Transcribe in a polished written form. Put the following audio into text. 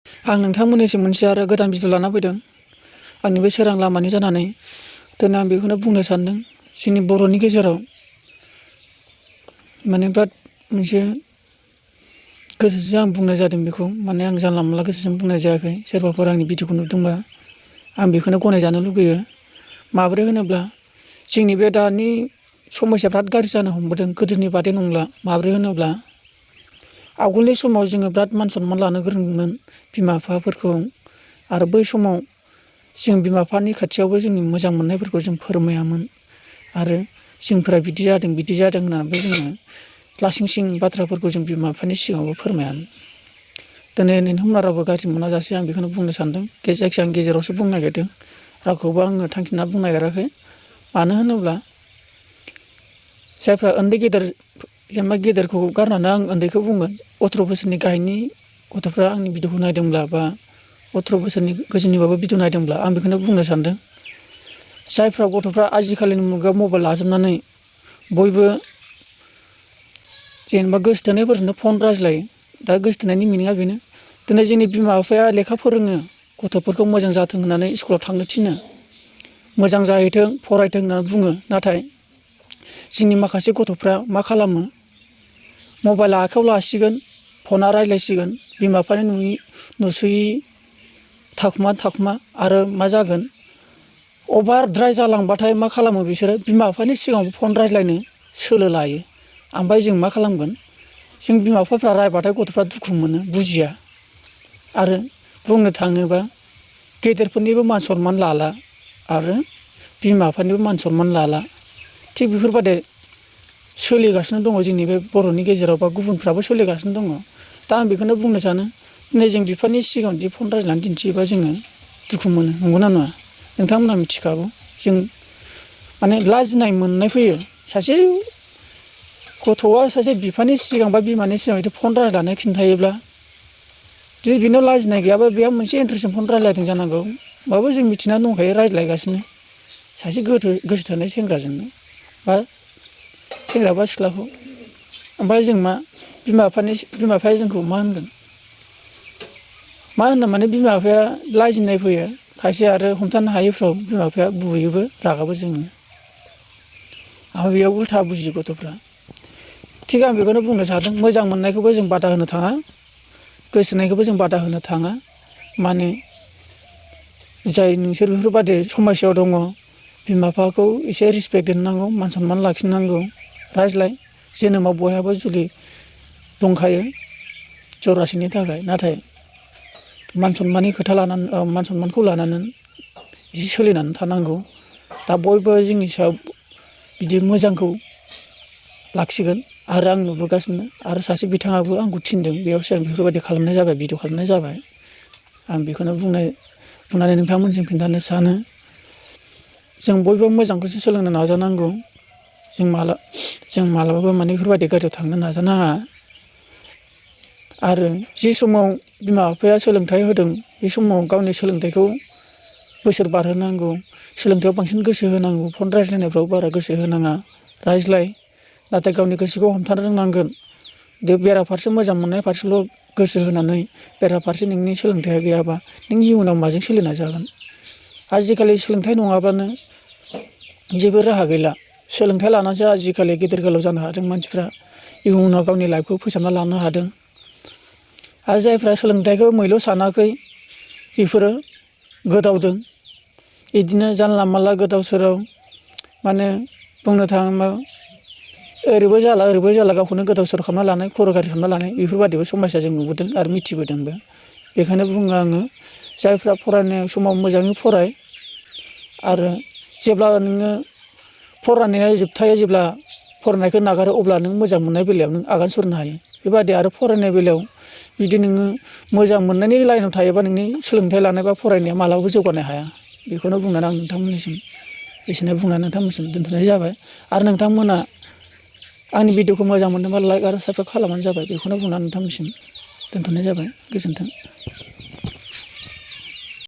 आं नोंथांमोननिसिम मोनसे आरो गोदान भिडिअ लाना फैदों। आंनि बे सोरां लामानि जानानै दिनै आं बेखौनो बुंनो सानदों। जोंनि बर'नि गेजेराव माने बिराद मोनसे गोसोजों आं बुंनाय जादों बेखौ, माने आं जानला मोनला गोसोजों बुंनाय जायाखै। सोरबाफोर आंनि भिडिअखौ नुदोंबा आं बेखौनो गनायजानो लुगैयो। माबोरै होनोब्ला जोंनि बे दानि समस्या बिराद गाज्रि जानो हमबोदों, गोदोनि बादि नंला। माबोरै होनोब्ला आवगोलनि समाव जोङो बिराद मान सनमान लानो गोरोंमोन बिमा बिफाफोरखौ, आरो बै समाव जों बिमा बिफानि खाथियावबो जोंनि मोजां मोननायफोरखौ जों फोरमायामोन, आरो जोंफोरा बिदि जादों होननानैबो जोङो लासिं सिं बाथ्राफोरखौ जों बिमा बिफानि सिगाङावबो फोरमायामोन। दिनै नोंथांमोना रावबो गाज्रि मोनाजासे आं बेखौनो बुंनो सानदों। जायखिया आं गेजेरावसो बुंनो नागिरदों, रावखौबो आङो थांखिना बुंनो नागिराखै। मानो होनोब्ला जायफ्रा उन्दै गेदेर, जेनेबा गेदेरखौ गारनानै आं उन्दैखौ बुंगोन। 18 बोसोरनि गाहायनि गथ'फ्रा आंनि भिडिअखौ नायदोंब्ला, बा 18 बोसोरनि गोजौनिबाबो भिडिअ नायदोंब्ला, आं बेखौनो बुंनो सानदों। जायफ्रा गथ'फ्रा आजिखालिनि मुगायाव मबाइल लाजोबनानै बयबो जेनेबा गोसोथोनायफोरजोंनो फन रायज्लायो। दा गोसोथोनायनि मिनिङा बेनो, दिनै जोंनि बिमा बिफाया लेखा फोरोङो, गथ'फोरखौ मोजां जाथों होननानै स्कुलाव थांनो थिनो, मोजां जाहैथों फरायथों होननानै बुङो। नाथाय जोंनि माखासे गथ'फ्रा मा खालामो, मबाइल आखायाव लासिगोन, फना रायज्लायसिगोन, बिमा बिफानि नुसुयि थाखुमा आरो मा जागोन, अभारद्राय जालांबाथाय मा खालामो बिसोरो बिमा बिफानि सिगाङाव फन रायज्लायनो सोलो लायो। ओमफ्राय जों मा खालामगोन, जों बिमा बिफाफ्रा रायबाथाय गथ'फ्रा दुखु मोनो, बुजिया। आरो बुंनो थाङोबा गेदेरफोरनिबो मान सनमान लाला, आरो बिमा बिफानिबो मान सनमान लाला। थिग बेफोरबादि सोलिगासिनो दङ जोंनि बे बर'नि गेजेराव, बा गुबुनफ्राबो सोलिगासिनो दङ। दा आं बेखौनो बुंनो सानो, दिनै जों बिफानि सिगाङाव बिदि फन रायज्लायनानै दिन्थियोबा जोङो दुखु मोनो, नंगौना नङा? नोंथांमोना मिथिखागौ। जों माने लाजिनाय मोननाय फैयो। सासे गथ'आ सासे बिफानि सिगां बा बिमानि सिगां बिदि फन रायज्लायनानै खिन्थायोब्ला, जुदि बेनाव लाजिनाय गैयाबा बेहा मोनसे इन्टारेस्टजों फन रायज्लायदों जानांगौ। होमबाबो जों मिथिनानै दंखायो रायज्लायगासिनो सासे गोसो थोनाय सेंग्राजोंनो, बा सेंग्रा बा सिख्लाखौ। ओमफ्राय जों मा, बिमा बिफाया जोंखौ मा होनगोन, मा होनो माने बिमा बिफाया लाजिनाय फैयो। खायसे आरो हमथानो हायैफ्राव बिमा बिफाया बुयोबो, रागाबो जोङो। आरो बेयाव उल्था बुजियो गथ'फ्रा। थिग आं बेखौनो बुंनो सानदों, मोजां मोननायखौबो जों बादा होनो थाङा, गोसोनायखौबो जों बादा होनो थाङा। माने जाय नोंसोर बेफोरबादि समस्यायाव दङ, बिमा बिफाखौ एसे रिसपेक्ट होनांगौ, मान सनमान लाखिनांगौ। रायज्लाय, जोनोमाव बयहाबो जुलि दंखायो जरासेनि थाखाय। नाथाय मान सनमाननि खोथा लानानै, मान सनमानखौ लानानै एसे सोलिनानै थानांगौ। दा बयबो जोंनि सायाव बिदि मोजांखौ लाखिगोन। आरो आं नुबोगासिनो, आरो सासे बिथाङाबो आंखौ थिनदों, बेयावसो आं बेफोरबायदि खालामनाय जाबाय, भिडिअ खालामनाय जाबाय। आं बेखौनो बुंनानै नोंथांमोनजों खिन्थानो सानो, जों बयबो मोजांखौसो सोलोंनो नाजानांगौ। जों मालाबाबो माने बेफोरबायदि गाज्रियाव थांनो नाजानाङा। आरो जि समाव बिमा बिफाया सोलोंथाइ होदों, बे समाव गावनि सोलोंथाइखौ बोसोर बारहोनांगौ, सोलोंथाइयाव बांसिन गोसो होनांगौ। फन रायज्लायनायफ्राव बारा गोसो होनाङा। रायज्लाय, नाथाय गावनि गोसोखौ हमथानो रोंनांगोन। बेराफारसे मोजां मोननाय फारसेल' गोसो होनानै बेराफारसे नोंनि सोलोंथाइया गैयाबा नों इयुनाव माजों सोलिना जागोन? आजिखालि सोलोंथाइ नङाब्लानो जेबो राहा गैला। सोलोंथाइ लानानैसो आजिखालि गेदेर गोलाव जानो हादों मानसिफ्रा, इयुनाव गावनि लाइफखौ फोसाबना लानो हादों। आरो जायफ्रा सोलोंथाइखौ मैल' सानाखै, बेफोरो गोदावदों। बिदिनो जानला मानला गोदाव सोराव, माने बुंनो थाङोबा ओरैबो जाला गावखौनो गोदाव सोराव खालामना लानाय, खर' गाज्रि खालामना लानाय, बेफोरबायदिबो समस्या जों नुबोदों आरो मिथिबोदोंबो। बेखायनो बुङो आङो, जायफ्रा फरायनाय समाव मोजाङै फराय, आरो जेब्ला नोङो फरायनाया जोबथायो, जेब्ला फरायनायखौ नागारो, अब्ला नों मोजां मोननाय बेलायाव नों आगान सुरनो हायो। बेबायदि आरो फरायनाय बेलायाव जुदि नोङो मोजां मोननायनि लाइनाव थायोबा, नोंनि सोलोंथाइ लानाय बा फरायनाया मालाबाबो जौगानो हाया। बेखौनो बुंनानै आं नोंथांमोननिसिम एसेनो बुंनानै नोंथांमोननिसिम दोनथ'नाय जाबाय। आरो नोंथांमोना आंनि भिडिअखौ मोजां मोनदोंबा लाइक आरो साबस्क्राइब खालामबानो जाबाय। बेखौनो बुंनानै नोंथांमोननिसिम दोनथ'नाय जाबाय। गोजोन्थों।